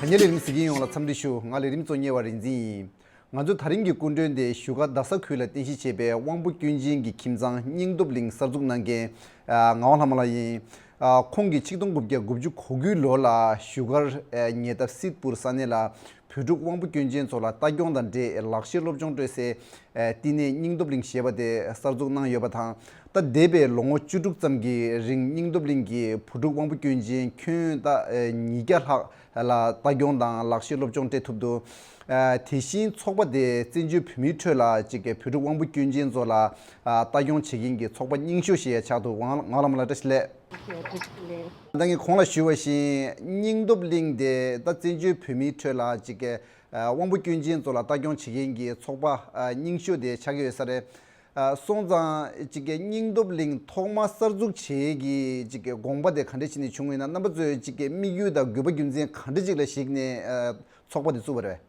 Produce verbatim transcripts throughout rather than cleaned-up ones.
ངའི་ལས་རིམ་གཟིགས་མཁན་ཡོངས་ལ་འཚམས་འདྲི་ཞུ། ང་ལས་རིམ་གཙོ་གཉེར་བ་རིག་འཛིན་ཡིན། ང་ཚོའི་ད་རིང་གི་སྐུ་མགྲོན་དེ་བཞུགས་སྒར་རྡ་ས་ཁུལ་ལ་རྟེན་གཞི་བྱས་པའི་དབང་པོ་སྐྱོན་ཅན་གྱི་ཁྱིམ་ཚང་སྙིང་སྟོབས་གླིང་གསར་འཛུགས་གནང་མཁན་ངག་དབང་ལྷ་མོ་ལགས་ཡིན། ཁོང་གིས་ཆིག་སྟོང་དགུ་བརྒྱ་དགུ་བཅུ་གོ་དགུའི་ལོ་ལ་བཞུགས་སྒར་ཉེ་འདབས་སིད་པུར་ས་གནས་ལ་བོད་ཕྲུག་དབང་པོ་སྐྱོན་ཅན་ཚོ་ལ་ལྟ་སྐྱོང་དང་འབྲེལ་ལག་ཤེས་སློབ་སྦྱོང་སྤྲོད་སའི་བསྟི་གནས་སྙིང་སྟོབས་གླིང་ཞེས་པ་དེ་གསར་འཛུགས་གནང་ཡོད་པ་དང་། ད་འདས་པའི་ལོ་ངོ་བཅུ་དྲུག་ཙམ་གྱི་རིང་སྙིང་སྟོབས་གླིང་གིས་བོད་ཕྲུག་དབང་པོ་སྐྱོན་ཅན་ཁྱོན་ད་ཉིས་བརྒྱ་ལྷག་ལ་ལྟ་སྐྱོང་དང་ལག་ཤེས་སློབ་སྦྱོང་སྤྲད་ཐུབ་འདུག་དེ་བཞིན་ཚོགས་པ་དེ་བཙན་བྱོལ་བོད་མིའི་ཁྲོད་ལ་ཅིག་བོད་ཕྲུག་དབང་པོ་སྐྱོན་ཅན་ཚོ་ལ་ལྟ་སྐྱོང་བྱེད་མཁན་གྱི་ཚོགས་པ་རྙིང་ཤོས་ཤིག་ཆགས་འདུག་ངག་དབང་ལྷ་མོ་ལགས་བཀྲ་ཤིས་བདེ་ལེགས། ད་ངས་གོང་ལ་ཞུས་པ་བཞིན་སྙིང་སྟོབས་གླིང་དེ་ད་བཙན་བྱོལ་བོད་མིའི་ཁྲོད་ལ་ཅིག་གི་དབང་པོ་སྐྱོན་ཅན་ཚོ་ལ་ལྟ་སྐྱོང་བྱེད་མཁན་གྱི་ཚོགས་པ་རྙིང་ཤོས་དེ་ཆགས་ཀྱི་ཡོད་ས་རེད། སོང་ཙང་ཅིག་གི་སྙིང་སྟོབས་གླིང་ཐོག་མ་གསར་འཛུགས་བྱེད་ཀྱི་ཅིག་གི་དགོངས་པ་དེ་ག་འདྲ་བྱས་ནས་བྱུང་བ་ཡིན་ན། རྣམ་པ་ཚོས་ཅིག་གི་དམིགས་ཡུལ་དང་དགོས་པ་རྒྱུ་མཚན་ག་འདྲ་ཅིག་ལ་གཞིགས་ནས་ཚོགས་པ་དེ་བཙུགས་པ་རེད།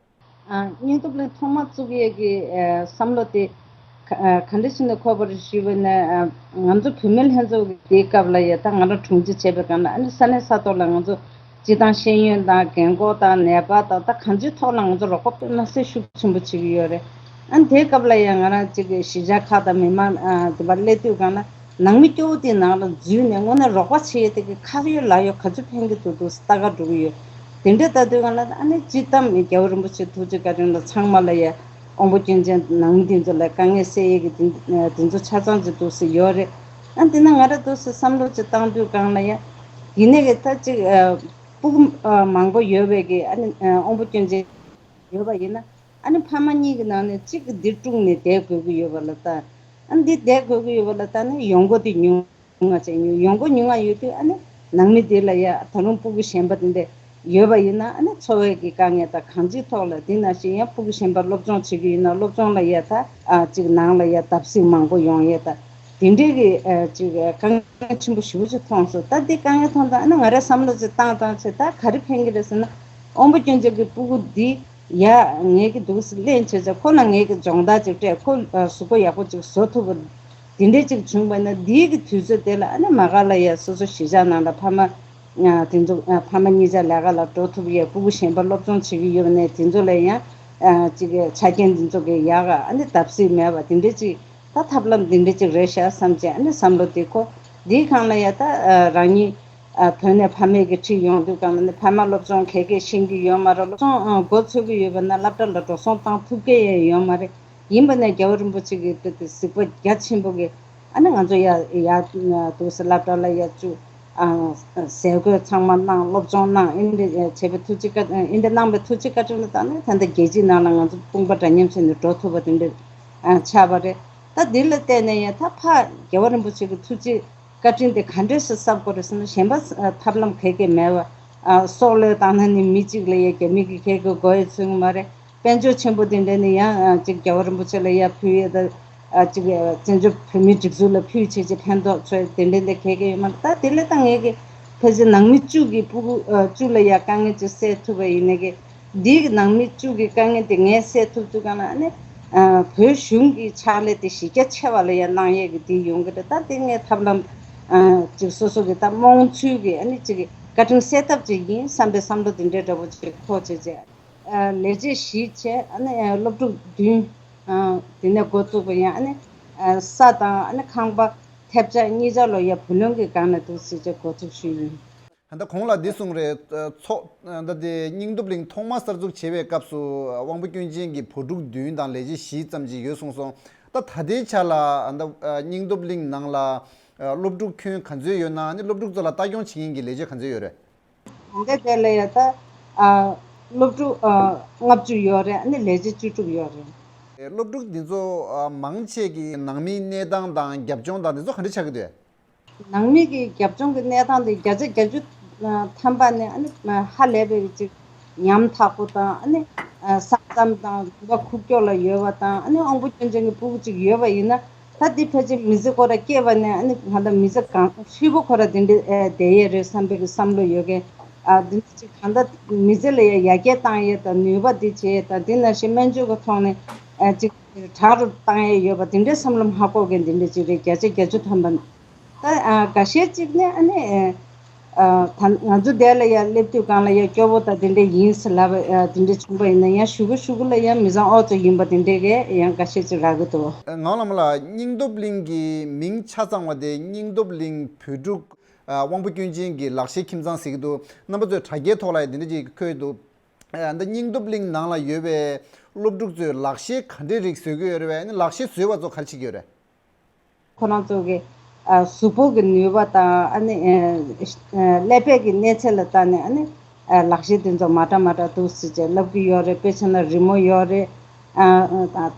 ཨ། སྙིང་སྟོབས་གླིང་ཐོག་མ་བཙུགས་ཡས་ཀྱི་ཨ་བསམ་བློ་དེ་ག་ཨ་ག་འདྲ་ཞིག་ནས་འཁོར་བ་རེད་ཞུས་པ་ན། ཨ། ང་ཚོ་བུད་མེད་ལྷན་ཚོགས་ཀྱི་དེའི་སྐབས་ལ་ཡ་ད་ང་རང་དྲུང་ཆེ་བྱས་པའི་སྒང་ལ་ཨ་ནི་ས་གནས་ས་ཐོག་ལ་ང་ཚོ་སྤྱི་བཏང་ཤེས་ཡོན་དང་རྒན་འཁོགས་དང་ནད་པ་དང་ད་གང་ཅིའི་ཐོག་ལ་ང་ཚོ་རོགས་པ་དཔེ་མ་སྲིད་ཤུགས་ཆེན་པོ་བྱེད་ཀྱི་ཡོད་རེད། ཨ་ནི་དེའི་སྐབས་ལ་ཡ་ང་རང་གཅིག་གི་གཞིས་ཆགས་ཁག་དང་མི་མང་ཨ་དེ་པར་སླེབས་དུས་སྒང་ལ། ནང་མི་སྐྱོ་བོ་དེའི་ནང་ལ་འཛུལ་ནས་དངོས་གནས་རོགས་པ་བྱེད་ཡས་དེ་གི་ཁ་ཡོད་ལག་ཡོད་ག་ཚོད་ཕན་གྱི་འདུག་འདུག་ལྟ་ག་འགྲོ་གི་ཡོད། དེ་འདྲ་ལྟ་དུས་སྒང་ལ་ཨ་ནི་སྤྱིར་བཏང་རྒྱལ་བ་རིན་པོ་ཆེ་ཐུགས་རྗེ་བཀའ་དྲིན་ལ་ཚང་མ་ལ་ཡ་དབང་པོ་སྐྱོན་ཅན་ནང་མི་འདི་ཚོ་ལ་དཀའ་ངལ་སེལ་ཡས་ཀྱི་དེ་དེ་ཚོ་ཆ་ཚང་ཅིག་འདུག་སེ་ཡོད་རེད། ཨ་དེ་ན་ང་རང་འདུག་སེ་བསམ་བློ་ཅིག་བཏང་དུས་སྒང་ལ་ཡ་ཡིན་ནའི་གི་ད་ཅིག་ཨ་སྤུ་གུ་ཨ་མང་པོ་ཡོད་པའི་གི་ཨ་ནི་ཨ་དབང་པོ་སྐྱོན་ཅན་ཡོད་པ་ཡིན་ན། ཨ་ནི་ཕ་མ་གཉིས་ཀྱི་ནང་ནས་གཅིག་གིས་འདིར་སྤྲུགས་ནས་བསྡད་དགོས་ཀྱི་ཡོད་པ་ལ་ལྟ། ཨ་ནི་འདི་བསྡད་དགོས་ཀྱི་ཡོད་པ་ལ་ལྟ་ན་ཡོང་སྒོ་དེ་ཉུང་ང་བྱས་ཉུང་ཡོང་སྒོ་ཉུང་ང་ཡོད་དུས་ཨ་ནི་ནང་མི་དེ་ལ་ཡ་ད་རུང་སྤུ་གུ་གཞན་པ་དེ་འདྲ་ཡོད་པ་ཡིན་ན་ཨ་ནི་འཚོ་བའི་གི་དཀའ་ངལ་དང་གང་ཅིའི་ཐོག་ལ་དེ་ནང་བཞིན་ཡང་སྤུ་གུ་གཞན་པ་སློབ་སྦྱོང་བྱེད་ཀྱི་ཡིན་ན་སློབ་སྦྱོང་ལ་ཡ་ད་ཨ་གཅིག་ནང་ལ་ཡ་བརྡབ་གསིག་མང་པོ་ཡོང་ཡས་ད་དེ་འདྲའི་གི་ཨ་གཅིག་དཀའ་ངལ་ཆེན་པོ་ཞེ་པོ་ཅིག་མཐོང་སོང་། ད་འདི་དཀའ་ངལ་མཐོང་དང་ཨ་ནི་ང་རའི་བསམ་བློ་ཅིག་བཏང་བཏང་བྱས་ད་ག་རེ་ཕན་གྱི་རེད་ཟེར་ན། དབང་པོ་སྐྱོན་ཅན་གྱི་སྤུ་གུ་འདི་ཡ་ངེད་ཀྱི་འདུག་སེ་ལེན་བྱས་ཚེ་ཁོ་ལ་ངེད་ཀྱི་སྦྱོང་བརྡར་ཅིག་སྤྲད་ཁོ་གཟུགས་པོ་ཡག་པོ་ཅིག་བཟོ་ཐུབ་པ་འདི་འདྲས་ཅིག་བྱུང་བ་ན་འདིའི་གི་དུས་ཚོད་དེ་ལ་ཨ་ནི་མ་ག་ལ་ཡ་སོ་སོ་གཞིས་ཆགས་ནང་ལ་ཕ་མ་དེ་ཚོ་ཕ་མ་གཉིས་ཆ་ལས་ཀ་ལ་འགྲོ་ཐུབ་ཡས་སྤུ་གུ་གཞན་པ་སློབ་སྦྱོང་བྱེད་ཀྱི་ཡོད་ནས་དེ་ཚོ་ལ་ཡང་ཅིག་ཆ་རྐྱེན་འདི་ཚོ་གི་ཡག་ག་ཨ་ནི་བརྡབ་གསིག་མེད་པ་འདི་འདྲས་ཅིག་ད་ཐབས་ལམ་འདི་འདྲ་ཅིག་རེད་ཤག་བསམ་བྱས་ཨ་ནི་བསམ་བློ་དེ་ཁོ་འདིའི་སྒང་ལ་ཡ་ད་རང་ཉིད་བོད་ནས་ཕ་མེས་ཀྱི་ཁྲིད་ཡོང་དུས་སྒང་ལ་ནི་ཕ་མ་སློབ་སྦྱོང་ག་གེ་ཤེས་ཀྱི་ཡོད་མ་རེད། སློབ་སྦྱོང་མགོ་ཚོད་ཀྱི་ཡོད་པ་ན་སློབ་གྲྭ་ལ་འགྲོ་སོང་བཏང་ཐུབ་ཀྱི་ཡ་ཡོད་མ་རེད། ཡིན་པ་ནས་རྒྱལ་བ་རིན་པོ་ཆེ་གི་དེ་དེ་གཟིགས་པ་རྒྱ་ཆེན་པོ་གི་ཨ་ནི་ང་ཚོ་ཡ་ཡ་འདུག་སེ་སློབ་གྲྭ་ལ་ཡ་བཅུག་ཨ་ཟས་གོས་ཚང་མ་གནང་སློབ་སྦྱོང་གནང་ཨིན་འདྲ་བྱས་པའི་ཐུགས་རྗེ་བཀའ་ཨིན་འདྲ་གནང་བའི་ཐུགས་རྗེ་བཀའ་དྲིན་ལ་བརྟེན་ནས་ད་ལྟ་རྒྱལ་སྤྱིའི་ནང་ལ་ང་ཚོ་དཔུང་པ་འདྲ་མཉམ་བྱས་ནས་འགྲོ་ཐུབ་པ་དེ་འདྲ་ཨ་ཆགས་པ་རེད། ད་འདི་ལ་བརྟེན་ནས་ཡང་ད་ཕར་རྒྱལ་བ་རིན་པོ་ཆེ་གི་ཐུགས་རྗེ་བཀའ་དྲིན་དེ་ག་འདྲས་སེ་གསབ་དགོས་རེད་ཟེར་ན་གཞན་པ་ཨ་ཐབས་ལམ་ག་གེ་མེད་པ་ཨ་སྲོག་བློས་བཏང་ན་ནི་མི་གཅིག་ལ་ཡང་རྒྱ་མི་གི་ག་གེ་དགོས་ཡ་ཚོད་ཀྱི་མ་རེད། དཔལ་འབྱོར་ཆེན་པོ་དེ་འདྲ་ནི་ཡང་ཨ་ཅིག་རྒྱལ་བ་རིན་པོ་ཆེ་ལ་ཡར་ཕུལ་ཡས་དང་ཨ་ཅིག་བཙན་བྱོལ་བོད་མིའི་སྒྲིག་འཛུགས་ལ་ཕུལ་བྱས་ཀྱི་ཕན་ཐོགས་ཚོད་དེ་འདྲ་འདི་ག་གེ་ཡོད་མ་རེད། ད་དེ་ལས་ད་ངེད་ཀྱི་ཕལ་ཆེར་ནང་མི་བཅུ་གི་སྤུ་གུ་ཨ་བཅུ་ལ་ཡ་དཀའ་ངལ་ཅིག་སེལ་ཐུབ་པ་ཡིན་ནའི་གི་འདི་གི་ནང་མི་བཅུ་གི་དཀའ་ངལ་དེ་ངས་སེལ་ཐུབ་དུས་གང་ལ་ཨ་ནི་ཨ་བོད་གཞུང་གི་ཕྱག་ལས་དེ་གཞི་རྒྱ་ཆེ་བ་ལ་ཡ་གནང་ཡས་ཀྱི་དེ་ཡོང་གི་རེད། ད་དེ་ངས་ཐབས་ལམ་ཨ་ཅིག་སོ་སོ་གི་ད་རྨོངས་ཚུལ་གི་ཨ་ནི་ཅིག་བཀའ་དྲིན་སེལ་ཐབས་ཅིག་ཡིན་བསམ་པའི་བསམ་བློ་དེ་འདྲའི་འདྲ་པོ་ཅིག་འཁོར་བྱས་བྱས། ལས་བྱེད་བཞི་བྱས་ཨ་ནི་སློབ་ཕྲུག་བདུན་དེ་ནས་འགོ་བཙུགས་པ་ཡིན། ཨ་ནི་ས་དང་ཨ་ནི་ཁང་པ་ཐེབས་ཆག་གཉིས་ཆ་ལོ་ཡ་བུ་ལོན་གྱི་སྒང་ནས་འདུག་སེ་བྱས་འགོ་ཚུགས་ཞུས་ཡིན། ད་གོང་ལ་འདི་གསུངས་རེད། ཚོགས་ད་དེ་སྙིང་སྟོབས་གླིང་ཐོག་མ་གསར་འཛུགས་བྱེད་པའི་སྐབས་སུ་དབང་པོ་སྐྱོན་ཅན་གྱི་བུ་ཕྲུག་བདུན་དང་ལས་བྱེད་བཞི་ཙམ་ཅིག་ཡོད་གསུངས་སོང་། ད་ད་ལྟའི་ཆ་ལ་ད་སྙིང་སྟོབས་གླིང་ནང་ལ་སློབ་ཕྲུག་ཁྱོན་ག་ཚོད་ཡོད་ན་ནི་སློབ་ཕྲུག་ཚོ་ལ་ལྟ་སྐྱོང་བྱེད་མཁན་གྱི་ལས་བྱེད་ག་ཚོད་ཡོད་རེད། ད་ལྟའི་དེ་ལ་ཡ་ད་ཨ་སློབ་ཕྲུག་ཨ་ལྔ་བཅུ་ཡོད་རེད། ཨ་ནི་ལས་བྱེད་བཅུ་དྲུག་ཡོད་རེད། སློབ་ཕྲུག་འདི་ཚོ་ཨ་མང་ཆེ་གི་ནང་མིའི་གནས་སྟངས་དང་རྒྱབ་ལྗོངས་དང་འདི་ཚོ་ག་འདྲ་ཆགས་ཀྱི་འདུག་ནང་མི་གི་རྒྱབ་ལྗོངས་ཀྱི་གནས་སྟངས་དེ་བརྒྱ་ཆ་བརྒྱད་ཅུ་ཐམ་པ་ནས་ཨ་ནི་ཧ་ལས་པའི་ཅིག་ཉམ་ཐག་པོ་དང་ཨ་ནི་ས་མཚམས་དང་ལུང་པ་ཁུག་ཀྱོག་ལ་ཡོད་པ་དང་ཨ་ནི་དབང་པོ་སྐྱོན་ཅན་གྱི་སྤུ་གུ་ཅིག་ཡོད་པ་ཡིན་ན། ད་འདི་ཕལ་ཆེར་མི་ཚེ་ཁོ་ར་སྐྱེས་པ་ནས་ཨ་ནི་ང་ད་མི་ཚེ་གང་ཧྲིལ་པོ་ཁོ་ར་འདི་འདྲ་ཨེ་བསྡད་ཡས་རེད་བསམ་པའི་གི་བསམ་བློ་ཡོད་མཁན། ཨ་འདི་འདྲ་ཅིག་གང་ད་མི་ཚེ་ལ་ཡ་ཡར་རྒྱས་བཏང་ཡས་དང་ནུས་པ་འདི་བྱེད་ཡས་དང་འདི་ནང་བཞིན་སྨན་བཅོས་ཀྱི་ཐོག་ནས་ཨེ་ཅིག་དྲག་རུ་བཏང་ཡས་ཡོད་པ་འདི་འདྲའི་བསམ་བློ་མ་འཁོར་མཁན་འདི་འདྲ་ཅིག་རེད། བརྒྱ་ཆ་བརྒྱད་ཅུ་ཐམ་པ་ནས། ད་ཨ་འགའ་ཤས་ཅིག་ནས་ཨ་ནི་ཨེ་ ད་ང་ཚོ་དེ་ལ་ཡང་སླེབས་དུས་སྒང་ལ་ཡང་སྐྱོ་བོ་དང་དེ་འདྲ་ཡིན་ཟེར་ལབ་པ་དེ་འདྲ་བྱུང་པ་ཡིན་ན་ཡང་གཞུག་གུ་གཞུག་གུ་ལ་ཡང་མི་ཚང་ཨོ་ཙི་ཡིན་པ་དེ་འདྲ་གས་ཡང་འགའ་ཤས་ཅིག་རག་གི་འདུག་ངག་ལམ་ལགས། སྙིང་སྟོབས་གླིང་གི་མིང་ཆ་ཚང་བ་དེ་སྙིང་སྟོབས་གླིང་བོད་ཕྲུག་དབང་པོ་སྐྱོན་ཅན་གྱི་ལག་ཤེས་ཁྱིམ་ཚང་ཟེར་གྱི་འདུག་རྣམ་པ་ཚོས་དྲ་རྒྱའི་ཐོག་ལ་ཡང་དེ་འདྲ་ཅིག་འཁོད་འདུག་འདི་སྙིང་སྟོབས་གླིང་ནང་ལ་ཡོད་པའི་སློབ་ཕྲུག་ཚོས་ལག་ཤེས་ག་འདྲའི་རིགས་བཟོ་གི་ཡོད་རེད་པས། ཨ་ནི་ལག་ཤེས་བཟོ་བ་ཚོ་ག་རེ་བྱེད་ཀྱི་ཡོད་རེད། ཁོ་རང་ཚོ་གི་གཟུགས་པོ་གི་ནུས་པ་དང་ཨ་ནི་ཀླད་པའི་གི་གནས་ཚད་ལ་བལྟས་ནས་ཨ་ནི་ལག་ཤེས་དེ་ཚོ་མ་འདྲ་མ་འདྲ་འདུག་ཟེར་བྱས་ལབ་ཀྱི་ཡོད་རེད། དཔེ་བྱས་ན་རི་མོ་ཡོད་རེད།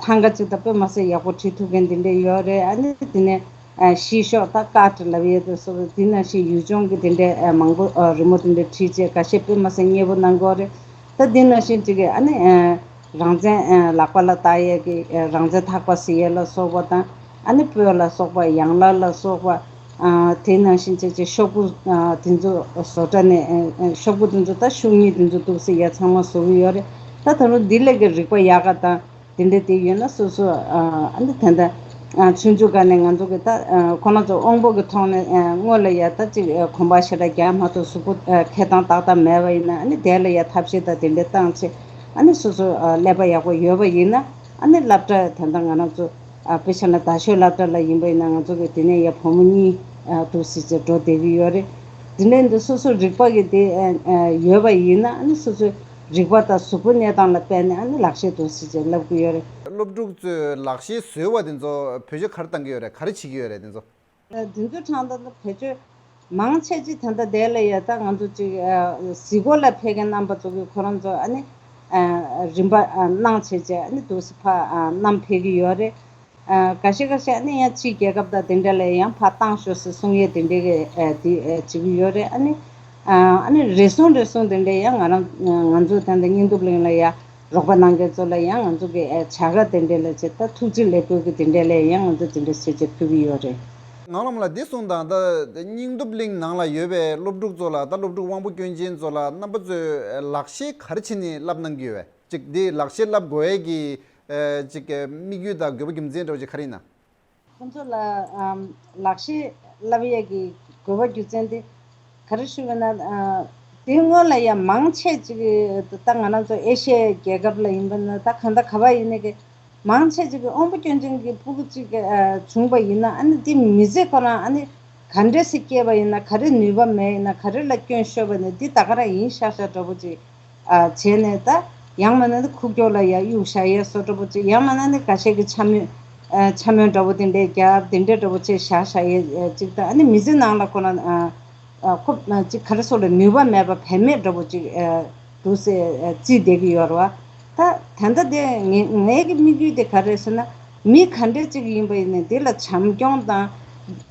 ཐང་ག་ཅིག་ད་དཔེ་མ་སྲིད་ཡག་པོ་བྲིས་ཐུབ་མཁན་དེ་འདྲས་ཡོད་རེད། ཨ་ནི་དེ་ནས་ཤིས་ཤོག་ད་ཀ་ཊི་ལབ་ཡས་དེ་སོགས་དེ་ནང་བཞིན་ཡུལ་ལྗོངས་ཀྱི་དེ་འདྲས་མང་པོ་རི་མོ་དེ་འདྲས་བྲིས་བྱས་ཁ་ཤས་དཔེ་མ་སྲིད་མཉེས་པོ་གནང་གི་ཡོད་རེད། ད་དེ་ནང་བཞིན་ཅིག་གི་ཨ་ནི་རང་བཙན་ལག་པ་ལ་བསྟར་ཡས་ཀྱི་རང་བཙན་ཐག་པ་བཟེད་ཡས་ལ་སོགས་པ་དང་ཨ་ནི་སྤོས་ལ་སོགས་པ་ཡང་ལག་ལ་སོགས་པ། དེ་ནང་བཞིན་བྱས་བྱས་ཤོག་བུ་དེ་ཚོ་བཟོ་གྲྭ་ནས་ཤོག་བུ་དེ་ཚོ་ད་ཤོག་ངོས་དེ་ཚོ་འདུག་སེ་ཡ་ཚང་མ་བཟོ་གི་ཡོད་རེད། ད་ད་རུང་འདི་ལས་ཀྱི་རིག་པ་ཡག་ག་དང་དེ་འདྲ་དེ་ཡོད་ན་སོ་སོ་ཨ་ནི་ད་ལྟ་ཆུང་ཆུང་སྒང་ནས་ང་ཚོ་གི་ད་ཁོ་རང་ཚོ་དབང་པོ་གི་ཐོག་ནས་སྔོན་ལ་ཡ་ད་ཅིག་གོམ་པ་ཞེ་དྲག་རྒྱག་མ་ཐུབ་གཟུགས་པོ་འཁྱེར་སྟངས་ཏག་ཏག་མེད་པ་ཡིན་ན་ཨ་ནི་དེ་ལ་ཡ་ཐབས་ཤེས་དང་དེ་འདྲ་བཏང་བྱས་ཨ་ནི་སོ་སོ་ཀླད་པ་ཡག་པོ་ཡོད་པ་ཡིན་ན་ཨ་ནི་སློབ་གྲྭ་ད་ལྟ་ང་རང་ཚོ། དཔེ་བཞག་ན་རྡ་ཤོད་སློབ་གྲྭ་ལ་ཡིན་པ་ཡིན་ན་ང་ཚོ་གི་དེ་ནས་ཡ་བུ་མོ་གཉིས་འདུག་སེ་བྱས་འགྲོ་བསྡད་ཀྱི་ཡོད་རེད། དེ་ནས་འདི་སོ་སོ་རིག་པ་གི་དེ་ཡོད་པ་ཡིན་ན་ཨ་ནི་སོ་སོའི་རིག་པ་དང་གཟུགས་པོ་གནས་སྟངས་ལ་དཔགས་ནས་ཨ་ནི་ལག་ཤེས་འདུག་སེ་བྱས་ལབ་ཀྱི་ཡོད་རེད། སློབ་ཕྲུག་ཚོས་ལག་ཤེས་བཟོས་པ་དེ་ཚོ་བེད་སྤྱོད་ག་རེ་བཏང་གི་ཡོད་རེད། ག་རེ་བྱེད་ཀྱི་ཡོད་རེད་དེ་ཚོ། འདི་ཚོ་ཚང་ད་བེད་སྤྱོད་མང་ཆེ་ཅིག་ད་ལྟ་དེ་ལ་ཡ་ད་ང་ཚོ་ཅིག་གཟིགས་སྐོར་ལ་ཕེབས་མཁན་རྣམ་པ་ཚོ་གིས་ཁོ་རང་ཚོ་ཨ་ནི་རིན་པ་གནང་བྱས་བྱས་ཨ་ནི་འདུག་སེ་ཕར་བསྣམས་ཕེབས་ཀྱི་ཡོད་རེད། འགའ་ཤས་འགའ་ཤས་ཨ་ནི་ཡང་ཕྱིའི་རྒྱལ་ཁབ་དང་དེ་འདྲ་ལ་ཡང་ཕར་བཏང་ཤོག་ཟེར་གསུང་ཡས་དེ་འདྲའི་གི་དེ་བྱེད་ཀྱི་ཡོད་རེད། ཨ་ནི་ཨ་ནི་རེ་ཟུང་རེ་ཟུང་དེ་འདྲའི་ཡང་ང་རང་ང་ཚོ་ད་ལྟ་སྙིང་སྟོབས་གླིང་ལ་ཡ། རོགས་པ་གནང་མཁན་ཚོ་ལ་ཡང་ང་ཚོ་གི་ཨེ་བྱ་དགའ་དེ་འདྲ་ལ་བྱེད་ད་ཐུགས་རྗེ་ལེགས་འབུལ་གི་དེ་འདྲ་ལ་ཡང་ང་ཚོ་དེ་འདྲ་བྱེད་བྱེད་ཕུལ་གི་ཡོད་རེད། ངག་ལམ་ལགས་འདི་གསུངས་དང་ད་སྙིང་སྟོབས་གླིང་ནང་ལ་ཡོད་པའི་སློབ་ཕྲུག་ཚོ་ལ་ད་སློབ་ཕྲུག་དབང་པོ་སྐྱོན་ཅན་ཚོ་ལ་རྣམ་པ་ཚོས་ལག་ཤེས་ག་རེ་བྱས་ནས་བསླབ་གནང་གི་ཡོད་པས། གཅིག་འདི་ལག་ཤེས་བསླབ་དགོས་ཡས་ཀྱི་ཨེ་གཅིག་དམིགས་ཡུལ་དང་དགོས་པ་རྒྱུ་མཚན་འདྲ་བོ་ཅིག་ག་རེ་ཡིན་ན། ཁོང་ཚོ་ལ་ཨམ་ལག་ཤེས་བསླབ་ཡས་ཀྱི་དགོས་པ་རྒྱུ་མཚན་དེ་ག་རེ་ཞུ་བ་ན་ཨ་དེ་སྔོན་ལ་ཡང་མང་ཆེ་ཅིག་ད་ང་རང་ཚོ་ཨེ་ཤི་ཡའི་རྒྱལ་ཁབ་ལ་ཡིན་པ་ན་ད་གང་ལྟར་ག་བ་ཡིན་ནའི་གི་མང་ཆེ་ཅིག་གི་དབང་པོ་སྐྱོན་ཅན་གྱི་ཕྲུ་གུ་ཅིག་ཨ་བྱུང་པ་ཡིན་ན་ཨ་ནི་དེ་མི་ཚེ་ཁོ་རང་ཨ་ནི་ག་འདྲས་སེ་སྐྱེས་པ་ཡིན་ན་ག་རེ་ནུས་པ་མེད་ཡིན་ན་ག་རེ་ལ་སྐྱོན་ཤོར་བ་ནི་འདི་ད་ག་རང་ཡིན་ཤག་ཤག་འདྲ་པོ་ཅིག་ཨ་བྱས་ནས་ད་ཡང་མིན་ན་ནི་ཁུག་ཀྱོག་ལ་ཡ་གཡུག་བཞག་ཡས་བཟོ་འདྲ་པོ་ཅིག་ཡང་མིན་ན་ནི་འགའ་ཤས་ཀྱི་འཕྱ་སྨོད་ཨ་འཕྱ་སྨོད་འདྲ་པོ་དེ་འདྲས་རྒྱབ་དེ་འདྲས་འདྲ་པོ་ཅིག་བཞག་བཞག་ཡས་ཅིག་ད་ཨ་ནི་མི་ཚེ་ནང་ལ་ཁོ་ན་ཨ་ཨ་ཁོ་ཅིག་ག་རེ་ཟེར་ལ་ནུས་པ་མེད་པ་བེད་མེད་འདྲ་པོ་ཅིག་ཨ་འདུག་སེ་ཨ་བརྩིས་བསྡད་ཀྱི་ཡོད་རེད་བ། ད་ད་ལྟ་དེ་ངའི་ངའི་གི་དམིགས་ཡུལ་དེ་ག་རེ་ཟེར་ན་མི་ག་འདྲས་ཅིག་ཡིན་པ་ཡིན་ནའི་དེ་ལ་བྱམས་སྐྱོང་དང་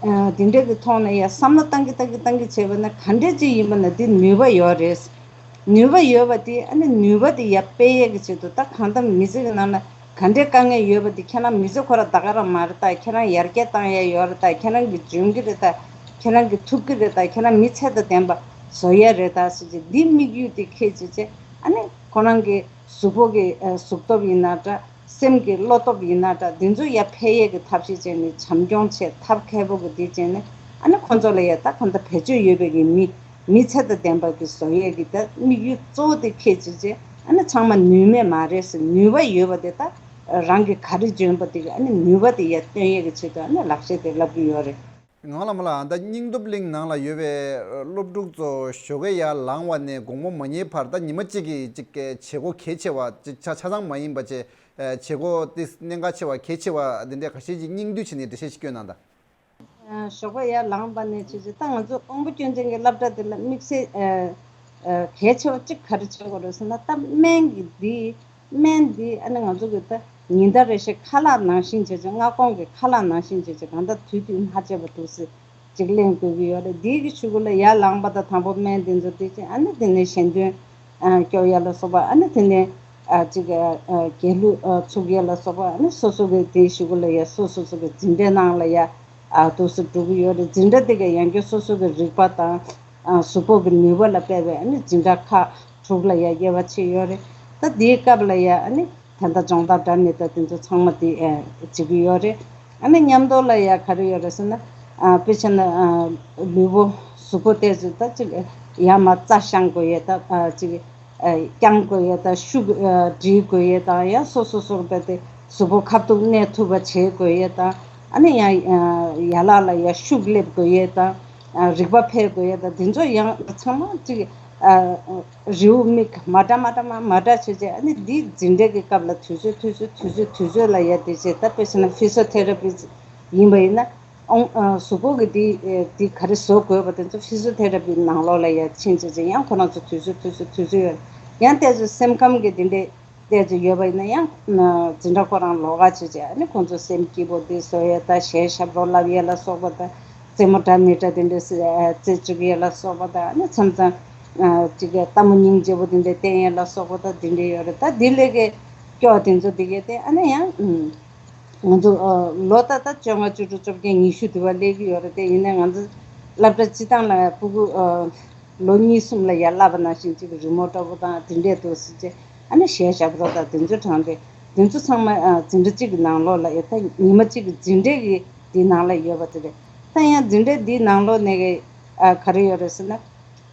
ཨ་དེ་འདྲས་ཀྱི་ཐོག་ནས་ཡ་བསམ་བློ་བཏང་གི་བཏང་གི་བཏང་གི་བྱས་པ་ན་ག་འདྲས་ཅིག་ཡིན་པ་ན་དེ་ནུས་པ་ཡོད་རེད། ནུས་པ་ཡོད་པ་དེ་ཨ་ནི་ནུས་པ་དེ་ཡར་སྤེལ་ཡས་ཀྱི་ཆེད་དུ་ད་གང་ལྟར་མི་ཚེ་གི་ནང་ལ་ག་འདྲའི་དཀའ་ངལ་ཡོད་པ་དེ་ཁྱེད་རང་མི་ཚེ་ཁོ་རང་ད་ག་རང་མ་རེད་ད། ཁྱེད་རང་ཡར་རྒྱས་བཏང་ཡས་ཡོད་རེད་ད། ཁྱེད་རང་གིས་འཇོན་གྱི་རེད་ད། ཁྱེད་རང་གིས་ཐུབ་ཀྱི་རེད་ད། ཁྱེད་རང་མི་ཚད་དང་ལྡན་པ་བཟོ་ཡས་རེད་ད་ཟེར་གྱི་འདི་དམིགས་ཡུལ་དེ་འཁྱེར་བྱས་བྱས་ཨ་ནི་ཁོ་རང་གི་གཟུགས་པོ་གི་ཨ་གཟུགས་སྟོབས་ཡིན་ན་འདྲ། སེམས་ཀྱི་བློ་སྟོབས་ཡིན་ན་འདྲ་འདི་ཚོ་ཡར་འཕེལ་ཡས་ཀྱི་ཐབས་ཤེས་བྱས་ནས་བྱམས་སྐྱོང་བྱས་ཐབས་མཁས་པོ་གི་འདི་བྱས་ནས་ཨ་ནི་ཁོ་ཚོ་ལ་ཡ་ད་གང་ལྟར་བེད་སྤྱོད་ཡོད་པའི་གི་མི་མི་ཚད་དང་ལྡན་པ་གི་བཟོ་ཡས་ཀྱི་ད་དམིགས་ཡུལ་གཙོ་བོ་དེ་འཁྱེར་བྱས་བྱས་ཨ་ནི་ཚང་མ་ནུས་མེད་མ་རེད་ཟེར་ནུས་པ་ཡོད་པ་དེ་ད་རང་གི་ག་རེ་འཇོན་པ་དེ་གི་ཨ་ནི་ནུས་པ་དེ་ཡར་བཏོན་ཡས་ཀྱི་ཆེད་དུ་ཨ་ནི་ལག་ཤེས་དེ་བསླབ་ཀྱི་ཡོད་རེད། ངག་ལམ་ལགས་ད་སྙིང་སྟོབས་གླིང་ནང་ལ་ཡོད་པའི་སློབ་ཕྲུག་ཚོ་ཞོགས་ཀས་ཡར་ལངས་པ་ནས་དགོང་མོ་མ་ཉལ་བར་ད་ཉི་མ་གཅིག་གི་གཅིག་བྱེད་སྒོ་གལ་ཆེ་བ་གཅིག་ཆ་ཆ་ཚང་མ་ཡིན་པ་བྱས་བྱེད་སྒོ་དེ་གནད་འགག་ཆེ་བ་གལ་ཆེ་བ་འདི་འདྲའི་ཁ་ཤས་ཀྱིས་སྙིང་བསྡུས་བྱས་ནས་འགྲེལ་བཤད་ཅིག་སྐྱོན་གནང་དང་། ཞོགས་པ་ཡར་ལངས་པ་ནས་བྱས་བྱས་ད་ང་ཚོ་དབང་པོ་སྐྱོན་ཅན་གྱི་སློབ་གྲྭ་དེ་ལ་དམིགས་བསལ་གལ་ཆེ་བ་གཅིག་ག་རེ་བྱེད་དགོས་རེད་ཟེར་ན་ད་སྨན་གྱི་འདི་སྨན་འདི་ཨ་ནི་ང་ཚོ་གི་ད་ཉིན་ལྟར་རེ་བཞིན་ཁ་ལག་ནང་བཞིན་བྱས་བྱས་སྔ་དགོང་གི་ཁ་ལག་ནང་བཞིན་བྱས་བྱས་གང་ལྟར་དུས་དུས་མ་བྱས་པ་འདུག་སེ་ཅིག་ལེན་དགོས་ཀྱི་ཡོད་རེད། འདིའི་གི་གཞུག་གུ་ལ་ཡར་ལངས་པ་དང་དང་པོ་སྨན་འདི་ཚོ་དེ་བྱས་ཨ་ནི་དེ་ནས་ཞལ་འདོན་སྐྱོར་ཡ་ལ་སོགས་པ་ཨ་ནི་དེ་ནས་ཅིག་དགེ་ལུགས་ཚུགས་ཡ་ལ་སོགས་པ་ཨ་ནི་སོ་སོ་གི་དེའི་གཞུག་གུ་ལ་ཡ་སོ་སོ་སོ་གི་འཛིན་གྲྭའི་ནང་ལ་ཡ། ཨ་འདུག་སེ་འགྲོ་གི་ཡོད་རེད། འཛིན་གྲྭ་དེ་ག་ཡང་བསྐྱར་སོ་སོ་གི་རིག་པ་དང་ཨ་གཟུགས་པོ་གི་ནུས་པ་ལ་དཔག་པའི་ཨ་ནི་འཛིན་གྲྭ་ཁག་དྲུག་ལ་ཡ་དབྱེ་བ་ཕྱེ་ཡོད་རེད། ད་དེའི་སྐབས་ལ་ཡ་ཨ་ནི་ད་ལྟ་སྦྱོང་བརྡར་འདྲ་མི་འདྲ་དེ་ཚོ་ཚང་མ་དེ་ཨ་བྱེད་ཀྱི་ཡོད་རེད། ཨ་ནི་མཉམ་དུ་ལ་ཡ་ག་རེ་ཡོད་རེད་ཟེར་ན་ཨ་དཔེ་བྱས་ན་ཨ་ལུས་པོ་ གཟུགས་པོ་དེ་ཚོ་ད་ཅིག་ཡར་མར་རྩ་བཤང་དགོས་ཡས་ད་ཨ་ཅིག་ཨ་བརྐྱང་དགོས་ཡས་ད་ཤུགས་ཨ་སྒྲིལ་དགོས་ཡས་ད་ཡང་སོ་སོ་སོར་བས་ཏེ་གཟུགས་པོ་ཁ་ཐུག་གནས་ཐུབ་པ་བྱེད་དགོས་ཡས་ད་ཨ་ནི་ཡང་ཨ་ཡན་ལག་ལ་ཡང་ཤུགས་སླེབས་དགོས་ཡས་ད་ཨ་རིག་པ་འཕེལ་དགོས་ཡས་ད་དེ་ཚོ་ཡང་ཚང་མ་ཅིག་ཨ་རེའུ་མིག་མ་འདྲ་མ་འདྲ་མ་མ་འདྲ་བྱས་བྱས་ཨ་ནི་འདི་འཛིན་གྲྭ་གི་སྐབས་ལ་དུས་ཚོད་དུས་ཚོད་དུས་ཚོད་དུས་ཚོད་ལ་ཡ་དེ་བྱས་ད་དཔེ་བྱས་ན་ཕི་སི་ཡོ་ཐེ་ར་པི་ཡིན་པ་ཡིན་ན། ཨོང་ཨ་གཟུགས་པོ་གི་དེ་ཨེ་དེ་ག་རེ་བཟོ་དགོས་པ་དེ་ཚོ་ཕི་སི་ཡོ་ཐེ་ར་པི་ནང་ལོགས་ལ་ཡ་ཕྱིན་བྱས་བྱས་ཡང་ཁོ་རང་ཚོ་དུས་ཚོད་དུས་ཚོད་དུས་ཚོད་ཡོད། ཡང་དེ་ཚོ་སེམས་ཁམས་ཀྱི་དེ་འདྲས་དེ་ཚོ་ཡོད་པ་ཡིན་ན་ཡང་ཨ་འཛིན་གྲྭ་ཁོ་རང་ལོགས་ཀ་བྱས་བྱས་ཨ་ནི་ཁོང་ཚོ་སེམས་སྐྱིད་པོ་དེ་བཟོ་ཡས་ད་གཞས་ཞབས་བྲོ་བསླབ་ཡས་ལ་སོགས་པ་ད་རྩེད་མོ་འདྲ་མི་འདྲ་དེ་འདྲས་སེ་ཨ་རྩེ་བཅུག་ཡས་ལ་སོགས་པ་ད་ཨ་ནི་མཚམས་མཚམས་ཨ་ཅིག་གི་ལྟད་མོ་སྙིང་རྗེ་པོ་དེ་འདྲས་བསྟན་ཡས་ལ་སོགས་པ་ད་དེ་འདྲས་ཡོད་རེད། ད་དེ་ལས་ཀའི་སྐྱོ་དེ་ཚོ་དེ་གས་དེ་ཨ་ནི་ཡང་ཨ། ང་ཚོ་ཨ་ལོ་ད་ལྟ་བཅོ་ལྔ་བཅུ་དྲུག་བཅོ་བརྒྱད་ཉི་ཤུ་དུ་བ་སླེབས་ཀྱི་ཡོད་རེད་དེ། ཡིན་ནའི་ང་ཚོ་སློབ་གྲྭ་སྤྱི་བཏང་ལ་ཕྲུ་གུ་ཨ་ལོ་གཉིས་གསུམ་ལ་ཡར་བསླབ་པ་ནང་བཞིན་གཅིག་རི་མོ་འདྲ་པོ་དང་དེ་འདྲས་འདུག་ཟེར་བྱས་ཨ་ནི་གཞས་ཞབས་བྲོ་དང་དེ་ཚོ་དྲངས་ཏེ་དེ་ཚོ་ཚང་མ་ཨ་འཛིན་གྲྭ་གཅིག་གི་ནང་ལོགས་ལ་ཡ་ད་ཉི་མ་གཅིག་གི་འཛིན་གྲྭ་གི་དེའི་ནང་ལ་ཡོད་པ་དེ་རེད། ད་ཡང་འཛིན་གྲྭ་འདིའི་ནང་ལོགས་ནས་གི་ཨ་ག་རེ་ཡོད་རེད་ཟེར་ན།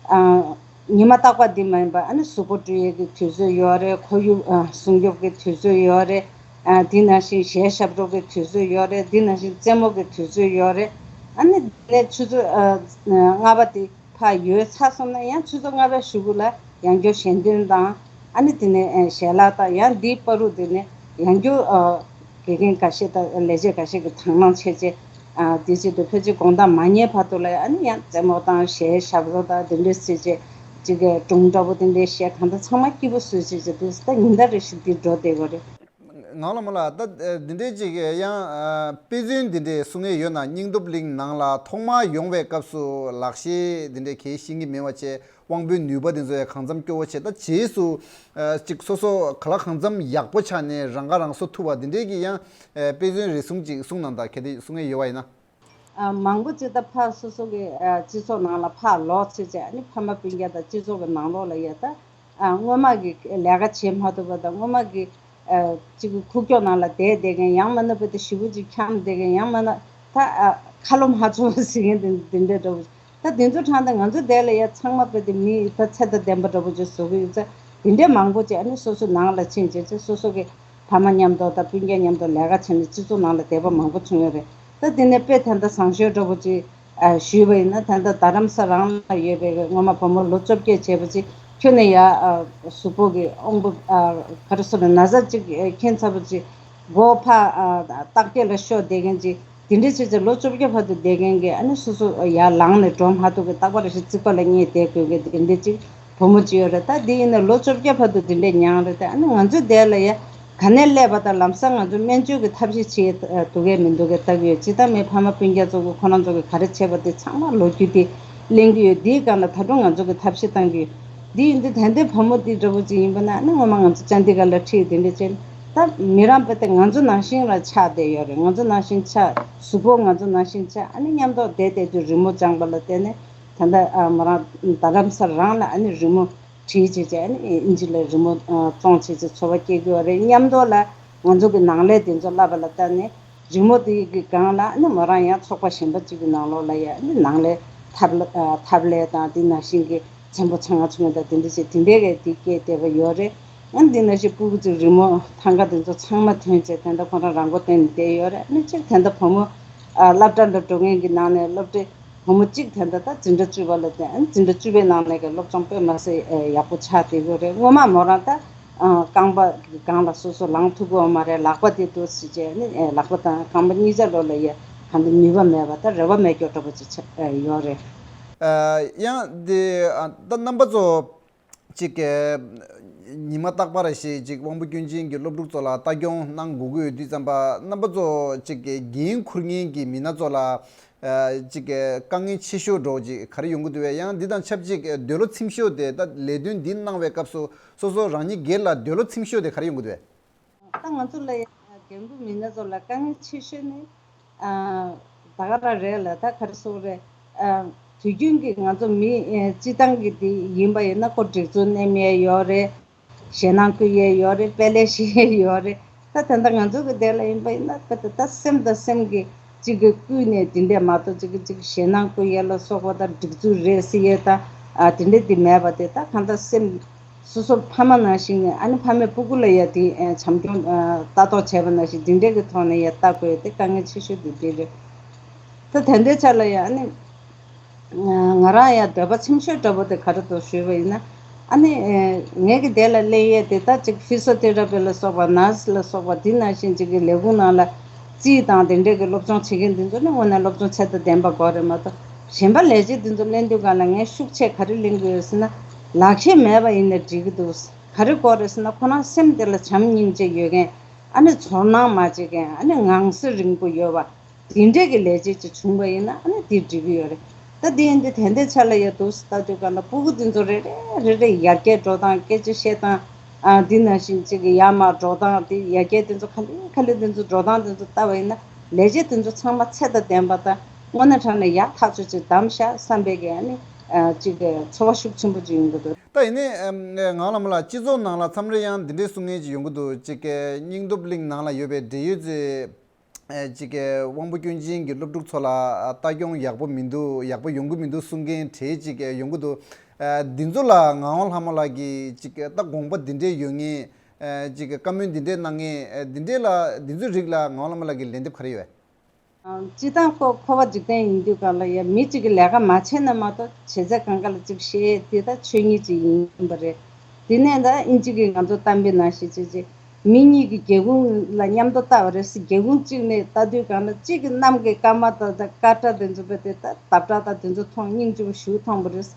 ཨ། ཉི་མ་རྟག་པ་འདི་མ་ཡིན་པ་ཨ་ནི་གཟུགས་པོ་བཀྲུ་ཡས་ཀྱི་དུས་ཚོད་ཡོད་རེད། ཁོར་ཡུག་ཨ་སྲུང་སྐྱོབ་ཀྱི་དུས་ཚོད་ཡོད་རེད། ཨ་དེ་ནང་བཞིན་གཞས་ཞབས་བྲོ་གི་དུས་ཚོད་ཡོད་རེད། དེ་ནང་བཞིན་རྩེད་མོ་གི་དུས་ཚོད་ཡོད་རེད། ཨ་ནི་དེ་ནས་ཆུ་ཚོད་ཨ་ལྔ་པ་དེ་ཕར་ཡོལ་ཚར་སོང་ན་ཡང་ཆུ་ཚོད་ལྔ་པའི་གཞུག་གུ་ལ་ཡང་བསྐྱར་ཞལ་འདོན་དང་ཨ་ནི་དེ་ནས་ཨ་ཞལ་ལག་དང་ཡང་འདིའི་བར་དུ་དེ་ནས་ཡང་བསྐྱར་ཨ། དགེ་རྒན་འགའ་ཤས་དང་ལས་བྱེད་འགའ་ཤས་ཀྱིས་དང་བླངས་བྱས་རྗེས་ཨ་དེ་བྱེད་དུ་ཕལ་ཆེར་དགོང་དག་མ་ཉལ་བར་དུ་ལ་ཨ་ནི་ཡང་རྩེད་མོ་དང་གཞས་ཞབས་བྲོ་དང་དེ་འདྲས་བྱས་རྗེས་ཅིག་གི་སྒྲུང་འདྲ་པོ་དེ་འདྲས་བཤད་གང་ལྟར་ཚང་མ་སྐྱིད་པོ་བཟོས་བྱས་རྗེས་དུས་ད་ཉིན་ལྟར་རེ་བཞིན་འདི་འགྲོ་བསྡད་དགོས་རེད། ངག་ལ་མ་ལ་ད་འདི་འདྲས་ཅིག་ཡང་དཔེ་མཚོན་འདི་འདྲས་གསུང་ངེས་ཡོད་ན། སྙིང་སྟོབས་གླིང་ནང་ལ་ཐོག་མར་ཡོང་བའི་སྐབས་སུ་ལག་ཤེས་འདི་འདྲས་གལ་ཤེས་ཀྱི་མེད་པ་བྱས། དབང་པོའི་ནུས་པ་དེ་ཚོ་ཡང་གང་འཚམ་སྐྱོ་བོ་བྱས། ད་རྗེས་སུ་ཨ་ཅིག་སོ་སོ་ག་ལ་གང་འཚམ་ཡག་པོ་ཆགས་ནས་རང་ཁ་རང་གསོ་ཐུབ་པ་འདི་འདྲའི་གི་ཡང་ཨ་དཔེ་མཚོན་རེ་ཟུང་ཅིག་གསུང་གནང་དང་། གལ་ཏེ་གསུང་ཡས་ཡོད་པ་ཡིན་ན། ཨ་མང་པོ་ཅིག་ད་ཕར་སོ་སོ་གི་ཨ་སྤྱི་ཚོགས་ནང་ལ་ཕར་ལོག་ཚེ་ཅིག་ཨ་ནི་ཕ་མ་སྤུན་ཀྱག་དང་སྤྱི་ཚོགས་ཀྱི་ནང་ལོགས་ལ་ཡ་ད་ཨ་སྔོན་མ་གི་ལས་ཀ་བྱེད་མ་ཐུབ་པ་དང་སྔོན་མ་གི་ཨ་གཅིག་གི་ཁུག་ཀྱོག་ནང་ལ་བསྡད་བསྡད་མཁན། ཡང་མིན་ན་བུ་དེ་ཞེ་པོ་ཅིག་འཁྱམས་བསྡད་མཁན། ཡང་མིན་ན་ད་ཨ་ཁ་ལོ་མ་ཚོར་བ་ཟེར་མཁན་དེ་དེ་འདྲ་འདྲ་བོ། ད་དེ་ཚོ་དྲངས་ཏེ་ང་ཚོ་དེ་ལ་ཡ་ཚང་མ་བུ་དེ་མི་ད་ཚད་དང་ལྡན་པ་འདྲ་བོ་ཅིག་བཟོ་གི་ཡོད་ཚེ་དེ་འདྲའི་མང་པོ་ཅིག་ཨ་ནི་སོ་སོ་ནང་ལ་ཕྱིན་བྱས་ཚེ་སོ་སོ་གི་ཕ་མ་མཉམ་དུ་དང་སྤུན་ཀྱག་མཉམ་དུ་ལས་ཀ་བྱས་ནས་སྤྱི་ཚོགས་ནང་ལ་བསྡད་པ་མང་པོ་བྱུང་ཡོད་རེད། ད་དེ་ནས་དཔེ་ད་ལྟ་བཟང་ཤོས་འདྲ་བོ་ཅིག་ཨ་ཞུས་པ་ཡིན་ན། ད་ལྟ་རྡ་རམ་ས་རང་ལ་ཡོད་པའི་སྔོན་མ་བུ་མོ་ལོ་བཅོ་བརྒྱད་བྱས་པ་ཅིག་ཁྱོན་ནས་ཡ་ཨ་གཟུགས་པོ་གི་དབང་པོ་ཨ་ག་རེ་ཟེར་ན་ན་ཚ་ཅིག་ཨ་མཁྱེན་ཚར་བ་ཅིག་མགོ་ཕར་ཨ་སྟག་སྐྱེས་ལ་ཤོར་བསྡད་མཁན་ཅིག་དེ་འདྲ་བྱས་ཚེ་ལོ་བཅོ་བརྒྱད་བར་དུ་བསྡད་མཁན་གྱི་ཨ་ནི་སོ་སོ་ཡར་ལངས་ནས་འགྲོ་མ་ཐུབ་ཀྱི་རྟག་པར་ཞིག་རྩིག་པ་ལ་བསྙེས་བསྡད་དགོས་མཁན་དེ་འདྲ་ཅིག་བུ་མོ་ཅིག་ཡོད་རེད། ད་འདི་ཡིན་ན་ལོ་བཅོ་བརྒྱད་བར་དུ་འདི་འདྲས་མྱངས་རེད། ད་ཨ་ནི་ང་ཚོའི་དེ་ལ་ཡ་ག་ནས་སླེབས་པ་དང་ལམ་སང་ང་ཚོ་སྨན་བཅོས་ཀྱི་ཐབས་ཤེས་བྱེད་འདུག་གས་མི་འདུག་གས་ལྟ་གི་ཡོད། ཇི་ལྟར་མེད་ཕ་མ་སྤུན་ཀྱག་ཚོ་གི་ཁོ་རང་ཚོ་གི་ག་རེ་བྱས་པ་དེ་ཚང་མ་ལོ་རྒྱུས་དེ་གླེང་གི་ཡོད། འདིའི་སྒང་ལ་ད་དུང་ང་ཚོ་གི་ཐབས་ཤེས་བཏང་གི་ཡོད། འདི་ཡིན་དུས་ད་ལྟའི་བུ་མོ་འདི་འདྲ་བོ་ཅིག་ཡིན་པ་ན་ཨ་ནི་ངོ་མ་ང་ཚོ་ཅན་དི་གར་ལ་ཁྲིད་དེ་འདྲ་བྱས་ད་མི་རང་དཔེ་དེ་ང་ཚོ་ནང་བཞིན་ལ་ཆགས་བསྡད་ཡོད་རེད། ང་ཚོ་ནང་བཞིན་ཆགས། གཟུགས་པོ་ང་ཚོ་ནང་བཞིན་ཆགས། ཨ་ནི་མཉམ་དུ་བསྡད་བསྡད་དུས་རི་མོ་སྦྱངས་པ་ལ་བརྟེན་ནས། ད་ལྟ་ཨ་མོ་རང་རྡ་རམ་ས་ལ་རང་ལ་ཨ་ནི་རི་མོ་བྲིས་བྱས་བྱས་ཨ་ནི་ཨིན་ཇི་ལ་རི་མོ་ཨ་བཙོང་བྱས་བྱས་འཚོ་བ་སྐྱེལ་གྱི་ཡོད་རེད། མཉམ་དུ་ལ་ང་ཚོ་གི་ནང་ལས་དེ་ཚོ་བསླབ་པ་ལ་བརྟེན་ནས་རི་མོ་དེ་གི་སྒང་ལ་ཨ་ནི་མོ་རང་ཡང་ཚོགས་པ་གཞན་པ་གཅིག་གི་ནང་ལོགས་ལ་ཡ་ཨ་ནི་ནང་ལས་ཐབས་ལ་ཨ་ཐབས་ལས་དང་དེ་ནང་བཞིན་གྱི་ཚན་པོ་ཚང་ང་ཚོ་ད་དེ་འདྲ་བྱས་དེ་འདྲའི་གི་དེ་སྐྱེས་བསྡད་པ་ཡོད་རེད། ཨ་ནི་དེ་ནང་བཞིན་སྤུ་གུ་ཚོའི་རི་མོ་ཐང་ག་དེ་ཚོ་ཚང་མ་ཐོན་བྱས་ད་ལྟ་ཁོ་རང་རང་མགོ་བརྟན་ནས་བསྡད་ཡོད་རེད། ཨ་ནི་གཅིག་ད་ལྟ་བུ་མོ་ཨ་སློབ་གྲྭ་ལ་འགྲོ་མཁན་གྱི་ནང་ནས་སློབ་གྲྭའི་བུ་མོ་གཅིག་ད་ལྟ་ད་འཛིན་གྲྭ་བཅུ་པ་ལ་བསྡད། ཨ་ནི་འཛིན་གྲྭ་བཅུ་པའི་ནང་ནས་ཀྱི་སློབ་སྦྱོང་དཔེ་མ་སྲིད་ཨེ་ཡག་པོ་ཆགས་བསྡད་ཡོད་རེད། སྔོན་མ་མོ་རང་ད་ཨ་རྐང་པ་གི་སྒང་ལ་སོ་སོ་ལངས་ཐུབ་ཀྱི་ཡོད་མ་རེད། ལག་པ་དེ་འདུག་ཟེར་བྱས་ནི་ཨེ་ལག་པ་དང་རྐང་པ་གཉིས་ཆ་ལོ་ལ་ཡ་གང་འདྲ་ནུས་པ་མེད་པ་ད་རེ་བ་མེད་སྐྱོ་འདྲ་པོ་ཅིག་ཆགས་ཨེ་ཡོད་རེད། ཨ་ཡང་འདི་ཨ་ད་རྣམ་པ་ཚོ་གཅིག་གི་ཉི་མ་རྟག་པར་ཞིག་ཅིག་དབང་པོ་སྐྱོན་ཅན་གྱི་སློབ་ཕྲུག་ཚོ་ལ་ལྟ་སྐྱོང་གནང་དགོས་ཀྱི་ཡོད་དུས་ཙམ་པ་རྣམ་པ་ཚོ་གཅིག་གི་འགན་འཁུར་མཁན་གྱི་མི་སྣ་ཚོ་ལ་ཨ་གཅིག་གི་དཀའ་ངལ་ཆེ་ཤོས་འདྲ་བོ་ཅིག་ག་རེ་ཡོང་གི་འདུག་བས། ཡང་འདི་དང་ཆབས་ཅིག་འདོད་བློ་ཚིམ་ཤོས་དེ་ད་ལས་དོན་འདི་གནང་བའི་སྐབས་སུ་སོ་སོ་རང་ཉིད་སྒེར་ལ་འདོད་བློ་ཚིམ་ཤོས་དེ་ག་རེ་ཡོང་གི་འདུག་བས། ད་ང་ཚོ་ལ་ཡང་འགན་འཁུར་མི་སྣ་ཚོ་ལ་དཀའ་ངལ་ཆེ་ཤོས་ནི། ཨ་ད་ག་རང་རེད་ལ་ད་ག་རེ་ཟེར་དགོས་རེད། ཨ་དུས་རྒྱུན་གྱི་ང་ཚོ་མི་ཨ་སྤྱི་བཏང་གི་དེ་ཡིན་པ་ཡིན་ན་ཁོ་སྒྲིག་འཛུགས་མཉམ་ཡས་ཡོད་རེད། ཞེད་སྣང་སྐུལ་ཡས་ཡོད་རེད། དཔེ་ལེགས་བཤད་ཡས་ཡོད་རེད། ད་ད་ལྟ་ང་ཚོ་གི་དེ་ལ་ཡིན་པ་ཡིན་ན་ད་ད་ད་སེམས་དང་སེམས་ཀྱི་ གཅིག་གིས་བསྐུལ་ནས་དེ་འདྲས་མ་གཏོགས་གཅིག་གིས་གཅིག་ཞེད་སྣང་བསྐུལ་ཡས་ལ་སོགས་པ་དང་སྒྲིག་འཛུགས་རེད་ཟེར་ཡས་དང་ཨ་དེ་འདྲས་དེ་མེད་པ་དེ། ད་གང་ལྟར་སེམས་སོ་སོ་ཕ་མ་ནང་བཞིན་ནས་ཨ་ནི་ཕ་མས་སྤུ་གུ་ལ་ཡ་དེ་ཨ་བྱམས་སྐྱོང་ཨ་ལྟ་རྟོག་བྱས་པ་ནང་བཞིན་དེ་འདྲས་ཀྱི་ཐོག་ནས་ཡ་ལྟ་དགོས་ཡས་དེ་དཀའ་ངལ་ཆེ་ཤོས་དེ་དེ་རེད། ད་དེ་འདྲའི་ཆ་ལ་ཡ་ཨ་ནི། ང་རང་ཡང་འདོད་པ་ཆེ་ཤོས་འདྲ་པོ་དེ་ག་རེ་འདུག་ཞུས་པ་ཡིན་ན། ཨ་ནི་ངེད་ཀྱི་དེ་ལ་སླེབས་ཡས་དེ་ད་ཅིག་ཕི་སོ་ཐེ་ར་པི་ལ་སོགས་པ་ནར་སི་ལ་སོགས་པ་དེ་ནང་བཞིན་ཅིག་གི་ལས་ཁུངས་ནང་ལ་རྩིས་དང་དེ་འདྲས་ཀྱི་སློབ་སྦྱོང་བྱེད་མཁན་དེ་ཚོ་ནི་དངོས་གནས་སློབ་སྦྱོང་ཚད་དང་ལྡན་པ་དགོས་རེད་མ་གཏོགས། གཞན་པ་ལས་བྱེད་དེ་ཚོ་ལེན་དུས་སྒང་ལ་ངས་ཤུགས་ཆེ་ག་རེ་ལེན་དགོས་ཡོད་ཟེར་ན། ལག་ཤེས་མེད་པ་ཡིན་ན་འགྲིག་གི་འདུག་ག་རེ་དགོས་རེད་ཟེར་ན། ཁོ་རང་སེམས་དེ་ལ་བྱམས་སྙིང་རྗེ་ཡོད་མཁན། ཨ་ནི་ཚོར་སྣང་མ་བྱེད་མཁན། ཨ་ནི་ངང་ཚུལ་རིང་པོ་ཡོད་པ། དེ་འདྲས་ཀྱི་ལས་བྱེད་ཅིག་བྱུང་བ་ཡིན་ན་ཨ་ནི་དེ་འགྲིག་གི་ཡོད་རེད། ད་དེ་ཡིན་དུས་དེ་འདྲའི་ཆ་ལ་ཡ་འདུག་ལྟ་དུས་སྒང་ལ་སྤུ་གུ་དེ་ཚོ་རེ་རེ་རེ་རེ་ཡར་རྒྱས་འགྲོ་སྟངས། སྐད་ཆ་བཤད་སྟངས། ཨ་འདི་ནང་བཞིན་ཅིག་གི་ཡར་མར་འགྲོ་སྟངས། དེ་ཡར་རྒྱས་དེ་ཚོ་ག་ལེ་ག་ལེ་དེ་ཚོ་འགྲོ་སྟངས་དེ་ཚོ་ལྟ་བ་ཡིན་ན། ལས་བྱེད་དེ་ཚོ་ཚང་མ་ཚད་དང་ལྡན་པ་དང་དངོས་གནས་དྲང་གནས་ཡག་ཐག་ཆོད་ཅིག་བདམས་ཤག་བསམ་པའི་གི་ཨ་ནི་ཨ་ཅིག་གི་ཚོར་བ་ཤུགས་ཆེན་པོ་ཅིག་ཡོང་གི་འདུག་ད་ཡིན་ནའི་ངག་དབང་ལྷ་མོ་ལགས། སྤྱི་ཚོགས་ནང་ལ་མཚམས་རེ་ཡང་འདི་འདྲའི་གསུང་མཁན་ཅིག་ཡོང་གི་འདུག་ཅིག་གི་སྙིང་སྟོབས་གླིང་ནང་ལ་ཡོད་པའི་འབྲེལ་ཡོད་ཚོས། ཨེ་ཅིག་གི་དབང་པོ་སྐྱོན་ཅན་གྱི་སློབ་ཕྲུག་ཚོ་ལ་ཨ་ལྟ་སྐྱོང་ཡག་པོ་མི་འདུག་ཡག་པོ་ཡོང་གི་མི་འདུག་གསུང་མཁན་གྲས་ཅིག་ཨེ་ཡོང་གི་འདུག་ཨ་འདི་ཚོ་ལ་ངག་དབང་ལྷ་མོ་ལགས་ཀྱིས་ཅིག་ཨ་ད་དགོངས་པ་འདི་འདྲས་ཡོད་མཁན། ཨེ་ཅིག་གི་བཀའ་མོལ་འདི་འདྲས་གནང་མཁན། ཨེ་འདི་འདྲས་ལ་འདི་ཚོའི་རིགས་ལ་ངག་དབང་ལྷ་མོ་ལགས་ཀྱི་ལན་འདེབས་ག་རེ་ཡོད། ཨ་སྤྱིར་བཏང་ཁོ་ཁོ་པ་འཇིག་རྟེན་ཡིན་དུས་སྒང་ལ་ཡ་མི་གཅིག་གིས་ལས་ཀ་མ་བྱས་ན་མ་གཏོགས་བྱེད་ཚད་གང་ག་ལ་ཅིག་བཤད་དེ་ད་ཆོས་ཉིད་ཅིག་ཡིན་པ་རེད། དེ་ནས་ད་ཨིན་ཇི་གི་ང་ཚོ་གཏམ་དཔེ་ནང་བཞིན་བྱས་བྱས། མི་གཉིས་ཀྱིས་སྒེའུ་ཁུང་ལ་མཉམ་དུ་ལྟ་བ་རེད་ཟེར། སྒེའུ་ཁུང་གཅིག་ནས་ལྟ་དུས་སྒང་ལ་གཅིག་གི་གནམ་གྱི་སྐར་མ་དང་དང་སྐར་ཁྲ་དེ་ཚོ་དཔེ་དེ་ད་འདབ་ཁྲ་དང་དེ་ཚོ་མཐོང་སྙིང་རྗེ་པོ་ཞེ་པོ་མཐོང་བ་རེད།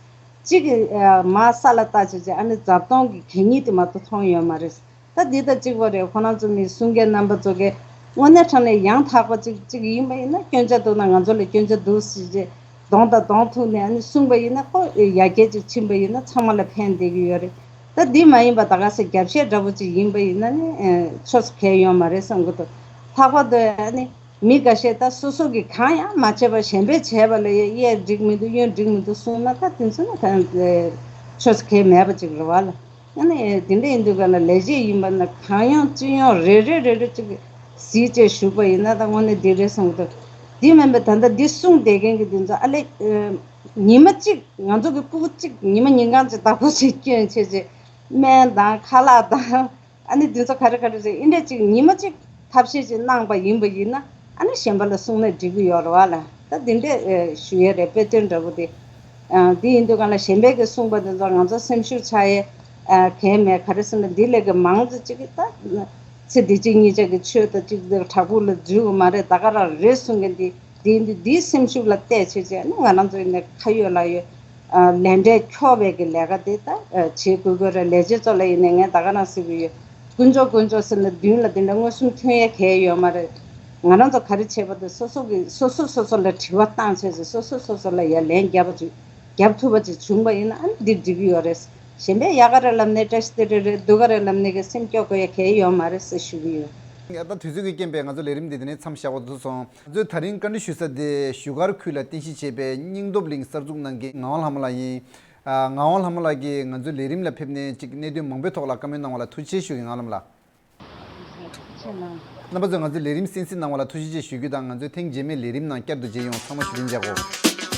གཅིག་གིས་ཨ་མར་ས་ལ་ལྟ་བྱས་བྱས་ཨ་ནི་རྫ་སྟོང་གི་གད་སྙིགས་དེ་མ་གཏོགས་མཐོང་ཡོད་མ་རེད། ད་འདི་དང་གཅིག་པ་རེད། ཁོ་རང་ཚོ་མི་གསུང་མཁན་རྣམ་པ་ཚོ་གིས་དངོས་གནས་དྲང་གནས་ཡང་དག་པ་ཅིག་ཅིག་ཡིན་པ་ཡིན་ན། སྐྱོན་ཆ་འདུག་ན་ང་ཚོ་ལ་སྐྱོན་ཆ་འདུག་ཟེར་བྱས་གདོང་དང་གདོང་ཐུག་ནས་ཨ་ནི་གསུངས་པ་ཡིན་ན། ཁོ་ཡར་རྒྱས་ཅིག་ཕྱིན་པ་ཡིན་ན་ཚང་མ་ལ་ཕན་བསྡད་ཀྱི་ཡོད་རེད། ད་འདི་མ་ཡིན་པ་ད་ག་ས་རྒྱབ་བཤད་འདྲ་པོ་ཅིག་ཡིན་པ་ཡིན་ན་ནི་ཨེ་ཆོས་སུ་གལ་ཡོད་མ་རེད་བསམ་གྱི་འདུག་ལྷག་པར་དུ་ཨ་ནི་མི་འགའ་ཤས་ད་སོ་སོ་གིས་གང་ཡང་མ་བྱས་པ་གཞན་པས་བྱས་པ་ལ་ཡ་གཡས་འགྲིག་མི་འདུག་གཡོན་འགྲིག་མི་འདུག་གསུངས་ན། ད་དེ་ཚོ་ནི་གང་ཆོས་སུ་གལ་མེད་པ་ཅིག་རེད་བ་ལ། ཨ་ནི་དེ་འདྲ་ཡིན་དུས་ག་ལ་ལས་བྱེད་ཡིན་པ་ན་གང་ཡོང་ཅི་ཡོང་རེ་རེ་རེ་རེ་ཅིག་གཟིགས་བྱས་ཞུགས་པ་ཡིན་ན་ད་དངོས་གནས་འདི་རེད་བསམ་གྱི་འདུག་འདི་མིན་པ་ད་ལྟ་འདི་གསུངས་བསྡད་མཁན་གྱི་འདི་ཚོ་ཨ་ལས་ཉི་མ་གཅིག་ང་ཚོ་གི་སྤུ་གུ་གཅིག་ཉི་མ་ཉིན་གང་ཅིག་བདག་པོ་བྱས་སྐྱོན་བྱས་བྱས་སྨན་དང་ཁ་ལག་དང་ཨ་ནི་འདི་ཚོ་ག་རེ་ག་རེ་རེད། ཨེ་འདྲ་ཅིག་ཉི་མ་གཅིག་ཐབས་ཤེས་ཅིག་གནང་པ་ཡིན་པ་ཡིན་ན་ཨ་ནི་གཞན་པ་ལ་གསུངས་ན་འགྲིག་གི་ཡོད་རེད་བ་ལ། ད་འདི་འདྲས་ཨེ་ཞུ་ཡས་རེད། དཔེ་སྟོན་འདྲ་པོ་དེ། ཨ་འདི་ཡིན་དུས་གང་ལ་གཞན་པས་ཀྱི་གསུངས་པ་འདི་ཚོ་ང་ཚོ་སེམས་ཤུགས་ཆག་ཡས་ཨ་གལ་མེད། ག་རེ་ཟེར་ན་འདི་ལས་ཀྱི་མང་ཙམ་ཅིག་གིས་ད་ཚེ་འདི་གཅིག་གཉིས་ཆ་གི་ཆོས་ད་ཅིག་འདི་བྲག་ཕུག་ལ་འཛུལ་གི་མ་རེད། ད་ག་རང་རེད་གསུང་མཁན་འདི། འདི་ཡིན་དུས་འདིའི་སེམས་ཤུགས་ལ་བལྟས་བྱས་བྱས་ནི་ང་རང་ཚོ་ཡིན་ནའི་ཁ་ཡོད་ལག་ཡོད་ཨ་ལས་འབྲས་འཁྱོག་པའི་གི་ལས་ཀ་དེ་ད་ཨ་བྱེད་དགོས་དགོས་རེད། ལས་བྱེད་ཚོ་ལ་ཡིན་ནའི་ངས་ད་ག་རང་ཟེར་གི་ཡོད། དཀོན་མཆོག་དཀོན་མཆོག་ཟེར་ནས་མདུན་ལ་དེ་འདྲ་མངོན་སུམ་ཐོན་ཡ་གལ་ཡོད་མ་རེད། ང་རང་ཚོ་ག་རེ་བྱས་པ་དེ་སོ་སོ་གི་སོ་སོ་སོ་སོ་ལ་དྲི་བ་བཏང་བྱས་ཚེ་སོ་སོ་སོ་སོ་ལ་ཡ་ལན་རྒྱབ་པ་ཅིག་རྒྱབ་ཐུབ་པ་ཅིག་བྱུང་པ་ཡིན་ན་ཨ་ནི་འདི་འགྲིག་གི་ཡོད་རེད། གཞན་པས་ཡག་ག་རེ་ལབ་ནའི་བཀྲ་ཤིས་བདེ་ལེགས་རེད། སྡུག་ག་རེ་ལབ་ནའི་གི་སེམས་སྐྱོ་དགོས་ཡ་གལ་ཡོད་མ་རེད་ཟེར་ཞུ་གི་ཡོད། ད་དུས་ཚོད་ཀྱི་རྐྱེན་པས་ང་ཚོ་ལས་རིམ་འདི་དེ་ནས་མཚམས་བཞག་པ་ཐུག་སོང་། ང་ཚོས་ད་རིང་བཀའ་འདྲི་ཞུ་ས་དེ་བཞུགས་སྒར་ཁུལ་ལ་རྟེན་གཞི་བྱས་པའི་སྙིང་སྟོབས་གླིང་གསར་འཛུགས་གནང་མཁན་ངག་དབང་ལྷ་མོ་ལགས་ཡིན། ཨ་ངག་དབང་ལྷ་མོ་ལགས་ཀྱིས་ང་ཚོའི་ལས་རིམ་ལ་ཕེབས་ནས་ཅིག་གནད་དོན་མང་པོའི་ཐོག་ལ་བཀའ་མོལ་གནང་བ་ལ་ཐུགས་རྗེ་ཆེ་ཞུ་གི་ཡིན། ངག་དབང་ལྷ་མོ་ལགས། རྣམ་པ་ཚོས་ང་ཚོའི་ལས་རིམ་གསན་གཟིགས་གནང་བ་ལ་ཐུགས་རྗེ་ཆེ་ཞུ་རྒྱུ་དང་། ང་ཚོའི་ཐེངས་རྗེས་མའི་ལས་རིམ་ནང་བསྐྱར་དུ་མཇལ་ཡོང་། ཚང་མ་བཞུགས་གདན་འཇགས་དགོས།